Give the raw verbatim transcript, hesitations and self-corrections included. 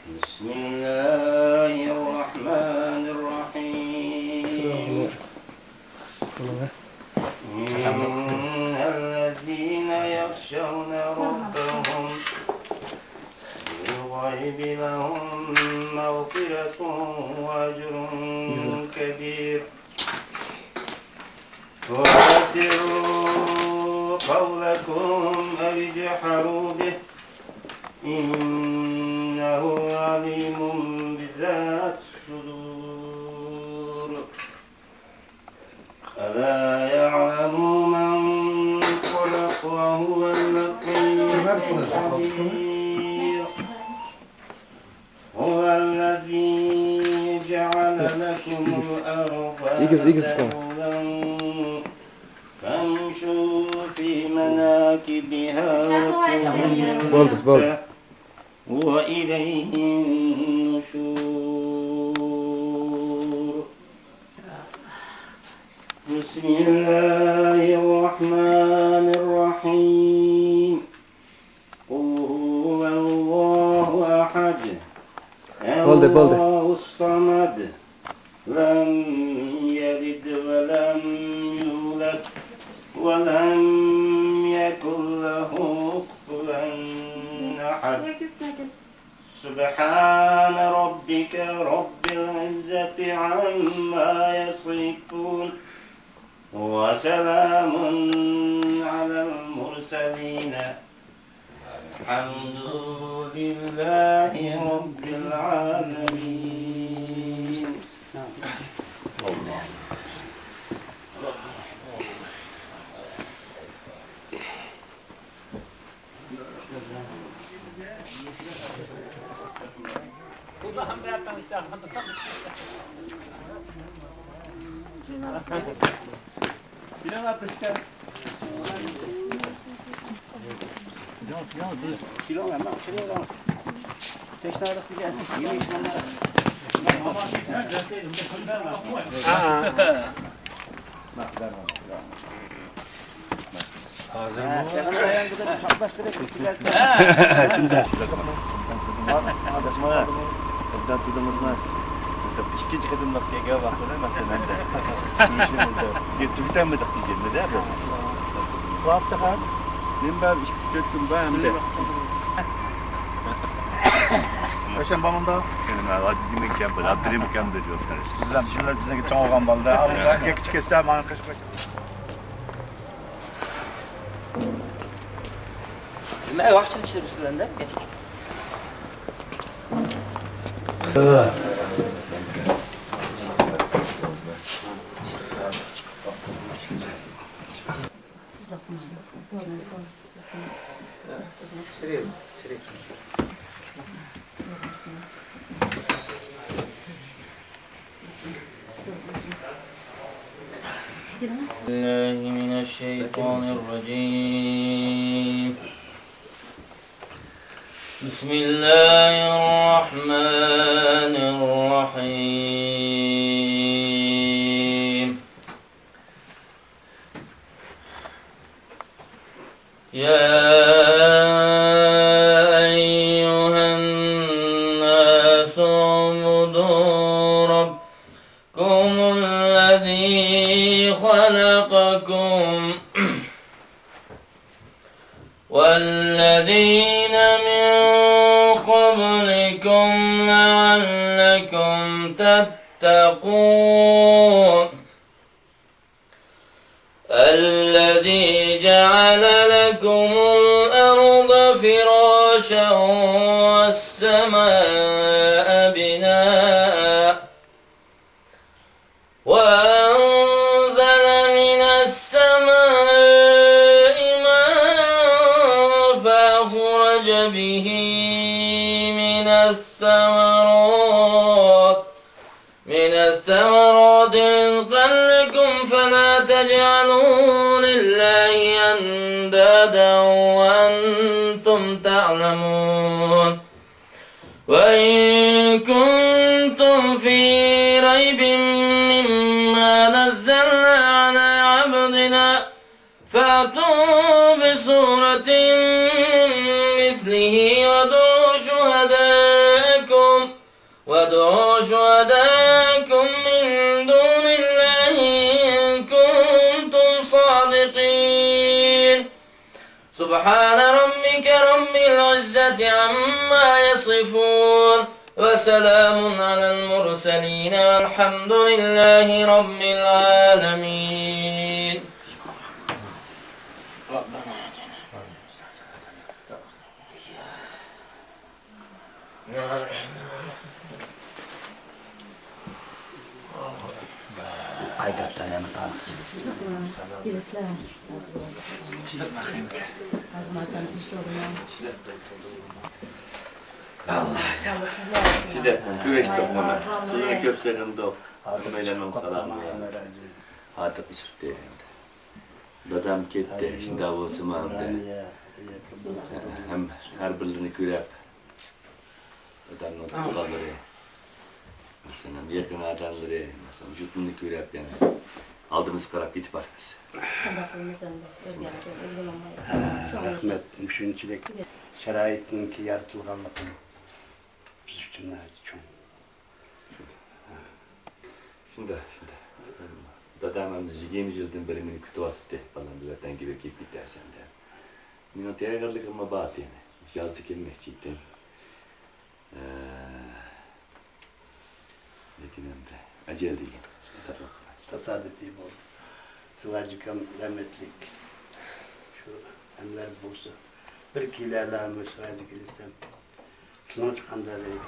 بسم الله الرحمن الرحيم. إن الذين يخشون ربهم بالغيب لهم مغفرة وأجر كبير. وأسروا قولكم أو اجهروا به إنه عليم بذات الصدور. ألا يعلم من خلق وهو اللطيف الخبير. هو الذي جعل لكم الأرض ذلولا فامشوا في مناكبها وكلوا من رزقه وإليه النشور. بسم الله الرحمن الرحيم. قل هو الله أحد. بولدى، بولدى. الله الصمد. لم يلد ولم يولد ولم يكن له كفوا أحد. سبحان ربك رب العزة عما يصفون. وسلام على المرسلين. الحمد لله رب العالمين. ھازىرمۇ؟ شۇنداق، شۇنداق. ئوبدان تۇردىڭىزمۇ؟ ئىككىنچى قېتىملىق كەلگەن ۋاقتىدا مەسىلەن ئەمدى تۈگىتەلمىدۇق دېيىشىمدە بىز. ۋاقتىغا نېمە بار؟ ئىككى، تۆت كۈن بار ئەمدى. ئاشام بارمۇندا؟ نېمە ئىكەن بۇ؟ ئابدۇرېھىم ئىكەن بۇ. بىزلەر، بىزلەر بىزنىڭكى چوڭ بولغان بالىدا. ئابدۇرېھىم كىچىك كەچتە ماڭا قېشىپ نېمە ۋاقىتچىلىك ئىشلەپ يۈرسىلەر ئەمدى؟ بالله من الشيطان الرجيم. بسم الله الرحمن الرحيم. يا أيها الناس اعبدوا ربكم الذي خلقكم والذين من قبلكم لعلكم تتقون. الذي جعل لكم الأرض فراشا والسماء بناء وأنزل من السماء ماء فأخرج به من الثمرات من الثمرات رزقا لكم فلا تجعلوا لله أندادا وأنتم تعلمون. وإن كنتم في ريب مما نزلنا على عبدنا فأتوا بسورة من مثله وادعوا شهداءكم وادعوا شهداءكم من دون الله إن كنتم صادقين. سبحان ربك رب العزة عما يصفون. وسلام على المرسلين والحمد لله رب العالمين. سىلەر كۆرۈشتۇق مانا. سىلەرنى كۆپ سېغىندۇق. ھەممەيلەننىڭ سالامى. ھاتىپ ئۇچرىتى. دادام كەتتى، شۇنداق بولسىمۇ ئەمدى ھەم ھەر بىرلىرىنى كۆرۈپ، دادامنىڭ تۇغقانلىرى، مەسىلەن، يېقىن ئادەملىرى، مەسىلەن، يۇرتنى كۆرۈپ، يەنە ئالدىمىزغا قاراپ كېتىپ بارىمىز. قانداق قىلىمىز ئەمدى؟ ئۆزگەرتىپ، ئۆزگىلەڭمەي. رەھمەت، مۇشۇنچىلىك شارائىتنىڭكى يارىتىلغانلىقى بىز ئۈچۈن ناھايىتى چوڭ. شۇنداق، شۇنداق. دادام ئەمدى يىگىرمە يىلدىن بېرى مېنى كۈتۈۋاتىتتى. بالام، ۋەتەنگە بېرىپ كېلىپ كېتەرسەن دەپ. مېنىڭ تەييارلىقىممۇ بار ئىدى، يەنى. يازدا كەلمەكچى ئىدىم. ئە، لېكىن ئەمدى ئەجەل دېگەن. تاسادىپىي بولدى. سۇ ھاجىكام رەھمەتلىك. شۇ ئەنۋەر بولسا بىر كېلەلەمۇ سۇ ھاجىكى دېسەم. سىلىڭچە قانداق دەيدۇ؟